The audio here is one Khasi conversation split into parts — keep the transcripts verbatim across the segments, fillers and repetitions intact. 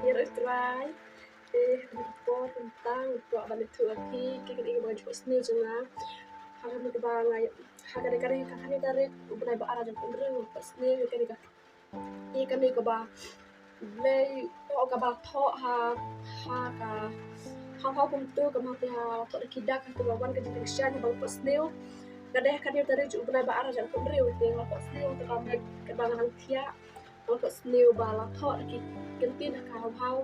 Ïa u Trai. Te ha kane ka por kumta nga kwah ban ïathuh ïa phi ïa kane kaba ju sniew jong nga. Ha kane kaba nga, ha kane ka tarik, ha kane ka tarik u bnai ba ar hajar arphew hynriew nga kwah sniew ïa kane ka, ïa kane kaba Blei, to kaba thoh ha, ha ka, ha, ha kumto kaba te ha thoh da ki dak ha kaba wan ka jingkyrshan ba nga kwah sniew. Ka dei ha kane ka tarik u bnai ba ar hajar arphew hynriew te nga kwah sniew te kaba, kaba nga nang thiah. Nga kwah sniew ba la thoh da ki kyntien ha ka hawhaw.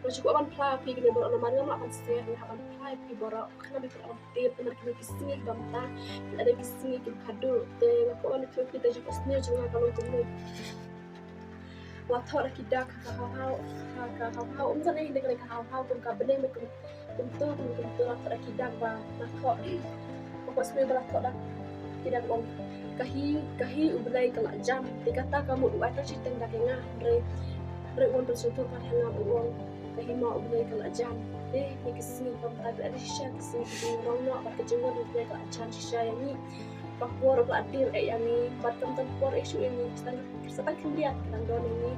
Nga shu kwah ban phla ïa phi kine baroh namar ngam lah ban share, nga hap ban phla ïa phi baroh. Khnang ba phi lah ban tip namar kine ki sngi kiba mynta ki la dei ki sngi kiba khadduh. Te nga kwah ban ïathuh ïa phi te jingkwah sniew jong nga ka long kumne. La thoh da ki dak ha ka hawhaw, ha ka hawhaw. Ym tang ïa kane ka hawhaw, kum ka bneng, kum kumto, kum kumto, la thoh da ki dak ba la thoh. Nga kwah sniew ba la thoh da ki dak, ong: Ka hi, ka hi U Blei ka la jan. Te kata ka mut u ai tang shiteng dak ïa nga, hynrei, hynrei u wan pynsngewthuh pat ha nga, u ong: Ka hima U Blei ka la jan. Te kine ki sngi kumta ki la dei shisha ki sngi ki jingrong noh bad ka jingwan U Blei ka la jan shisha ïa ngi. Ka por ka la dier eh ïa ngi, bad khamtam por eh shuh ïa ngi, sa tang, sa tang khyndiat ka dang don ïa ngi.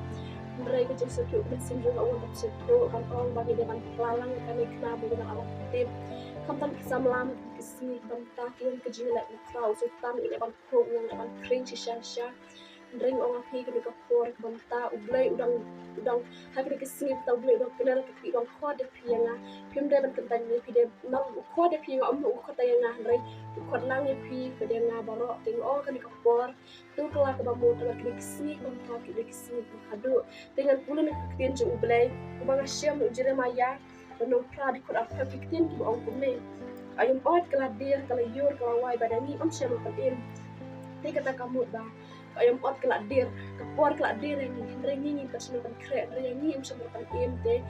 Hynrei ka jingsngewthuh mynsiem jong nga u wan pynsngewthuh, ban ong ba ngi dei ban phla lang ïa kane khnang ba ngi dang lah ban tip. Khamtam ki samla, ki sngi kumta ki wan ka jingleh u khraw, u Soitan u leh ban khuk, u leh ban khring shisha shisha. Hynrei nga ong ïa phi, kane ka por kaba mynta U Blei u dang, u dang, ha kine ki sngi mynta U Blei u dang kynnoh ka, u dang khot ïa phi ïa nga. Phim dei ban kyntait ïa phi, dei namar u khot ïa phi ïa nga, um u khot ïa nga, hynrei u khot lang ïa phi bad ïa nga baroh. Te nga ong kane ka por, to kylla kaba mut, namar kine ki sngi kaba mynta ki dei ki sngi kiba khadduh. Te ngan pule na ka ktien jong U Blei, kaba nga shem na u Jeremaïah, lynnong phra, dkhot arphew, ki ktien kiba ong kumne: Ka aïom ot ka la dier, ka la ïur, ka la wai, bad ïa ngi ym shym la pynim. Te kata ka mut ba ka aïom ot ka la dier, ka por ka la dier ïa ngi, hynrei ngi ngim pat shym la pynkhreh, hynrei ïa ngi ym shym la pynim. Te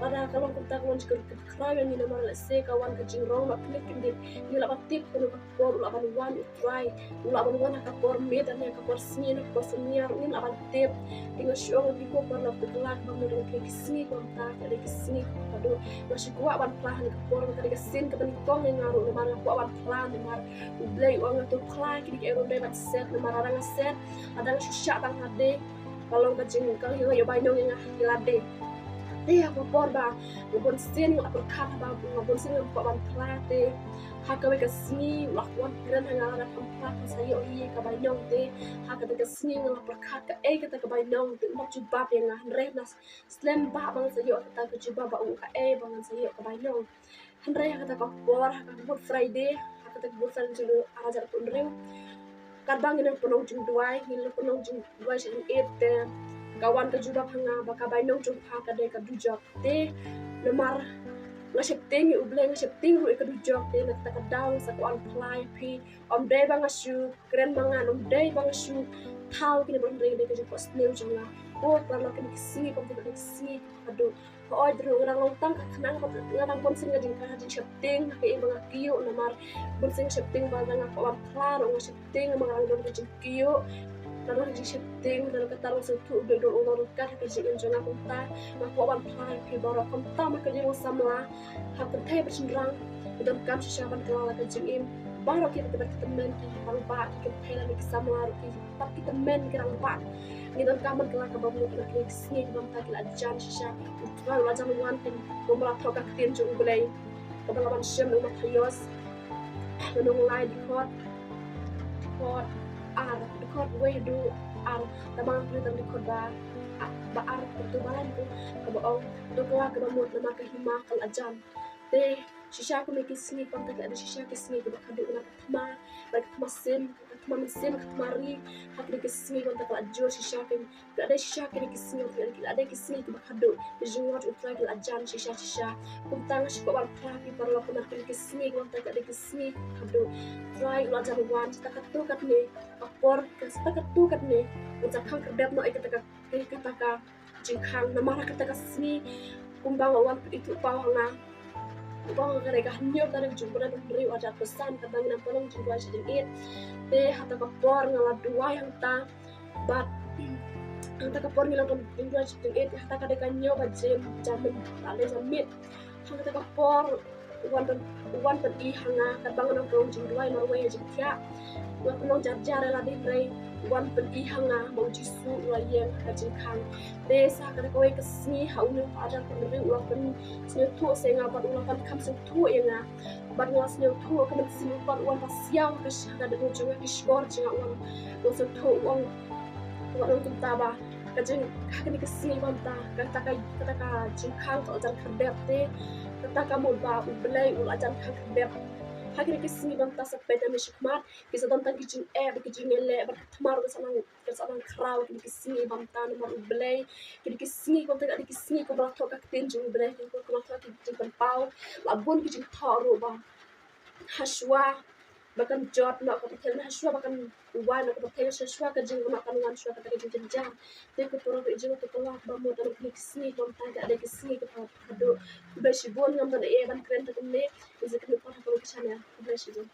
lada ka long kumta ka wan jingkyrkhu ïa ngi namar lehse ka wan ka jingrong ba khyndiat khyndiat, ngi lah ban tip kumno ka por u lah ban wan u Trai, u lah ban wan ha ka por miet ne ha ka por sngi ne ha ka por synñia ruh ngim lah ban tip. Te nga shu ong ïa phi ko paralok, to kylla kaba mut, namar kine ki sngi kaba mynta ki dei ki sngi kiba khadduh. Nga shu kwah ban phla ha kane ka por, ka dei ka sien kaba nyngkong ïa nga ruh namar nga kwah ban phla namar U Blei u ong ïa nga to phla ïa kine kiei ruh, ym dei ban set namar lada nga set, lada nga shu shah tang hadien, ka long ka jing, ka long ka ïoh bainong ïa nga ha lade. Te ha ka por ba nga bunsien nga la pyrkhat, ba nga bunsien nga kwah ban phla, te ha kawei ka sngi u la wan kren ha nga, lada phim phla phim sa ïoh hi ka bainong. Te ha kata ka sngi nga la pyrkhat kaei kata ka bainong, te um pat jubab ïa nga, hynrei na slem ba, ba ngan sa ïoh kata ka jubab ba u ong kaei ba ngan sa ïoh ka bainong. Hynrei ha kata ka por, ha ka Good Friday, ha kata ka Good Friday jong u ar hajar arphew hynriew, katba ngi nang pynlong jingduwai, ngi nang pynlong jingduwai sha jingïeit, te ka wan ka jubab ha nga ba ka bainong jong pha ka dei ka dujok. Te namar nga sheptieng ïa U Blei, nga sheptieng ruh ïa ka dujok, te na kata ka daw nga sa kwah ban phla ïa phi, ym dei ba nga shu kren ma nga, ym dei ba nga shu thaw kine baroh, hynrei dei ka jingkwah sniew jong nga. Ko paralok, kine ki sngi kumta ki dei ki sngi kiba khadduh. Hooid ruh nga dang long tang ka khynnah, nga dang bunsien nga jingkha, jingsheptieng ha kaei ba nga kyiuh, namar bunsien nga sheptieng ba lada nga kwah ban phla ruh nga sheptieng, namar nga dang don ka jingkyiuh, nga dang don ka jingsheptieng, namar kata ruh sngewthuh U Blei u don ryngkat ha ka jingim jong nga kumta. Nga kwah ban phla ïa phi baroh kumta, namar ka jingim samla ha kynthei bad shynrang, ngi donkam shisha ban kylla la ka jingim. Baroh kiba, kiba tymmen, ki rangbah, ki kynthei lane ki samla ruh, ki, ki tymmen, ki rangbah, ngi donkam ban kylla kaba mut, namar kine ki sngi kiba mynta ki la jan shisha. U Trai u la jan wan, te kumba la thoh ka ktien jong U Blei kaba la ban shem na u Mathaios, lynnong lai, dkhot, dkhot ar, dkhot wei haduh ar, tang ba ngan pule tang dkhot ba, a, ba ar, to ba lai to, kaba ong: To kylla kaba mut namar ka hima ka la jan. Te shisha kine ki sngi kumta ki la dei shisha ki sngi kiba khadduh, namar ka thma, bad ka thma sim, ka thma mynsiem, ka thma ri, ha kine ki sngi kumta ka la jur shisha, ki la dei shisha kine ki sngi, ki la dei ki sngi kiba khadduh. Ki jingwan U Trai ki la jan shisha shisha. Kumta nga shu kwah ban phla ïa phi paralok, namar kine ki sngi kumta ki la dei ki sngi kiba khadduh. Trai u la jan wan, sa katto katne ka por, ka, sa katto katne, ngan sa khang khyrdep noh ïa kata ka, ïa kata ka jingkhang, namar ha kata ka sngi, kumba nga wan, phi ithuh paw ha nga, kumba nga, ka dei ka hynñiew tarik jong u bnai ba hynriew, ar hajar arphew san, katba ngi nang pynlong jingduwai sha jingïeit. Te ha kata ka por nga la duwai hangta, bad ha kata ka por ngi la pynlong jingduwai sha jingïeit, ha kata ka dei ka hynñiew baje, jamin, la dei jamin. Ha kata ka por Wan pyn, wan pyni ha nga katba nga nang pynlong jingduwai marwei jingthiah. Nga pynlong jar jar ïa lade hynrei wan pyni ha nga ba u Jisu u la ïeng ha ka jingkhang. Te sa kata kawei ka sngi ha une u arhajar khyndai u la pynsngewthuh sa ïa nga bad u la pynkham sngewthuh ïa nga. Bad nga la sngewthuh ka mynsiem u Kpa u wan pasiaw ha ka sh-, ha ka dohnud jong nga, ki shkor jong nga u wan, u wan sngewthuh, u ong, u wan ong kumta ba ka jing, ha kane ka sngi ba mynta, kata ka, kata ka jingkhang ka la jan khyrdep te, kata ka mut ba U Blei u la jan khang khyrdep. Ha kane ka sngi ba mynta sa peit na shakhmat, ki sa don tang ki jingeh bad ki jingeh leh bad ka thma ruh ka sa nang, ka sa nang khraw ha kine ki sngi ba mynta namar U Blei. Kine ki sngi ba mynta ka dei ki sngi kumba la thoh ka ktien jong U Blei, kumba la thoh ki jingpynpaw. La bun ki jingthoh ruh ba hashwa ba kan jot noh ka pyrthei, hashwa ba kan wan noh ka pyrthei, hashwa ka jingwanrah kan wan, hashwa kata ka jingjynjar. Te ko paralok jong nga, to kylla ba mut ha kine ki sngi ba mynta ka dei ki sngi kiba haduh. Khublei shibun, ngam don ei ei ban kren tang kumne. Ngin sa ïakynduh pat ha kawei ka channel. Khublei shibun.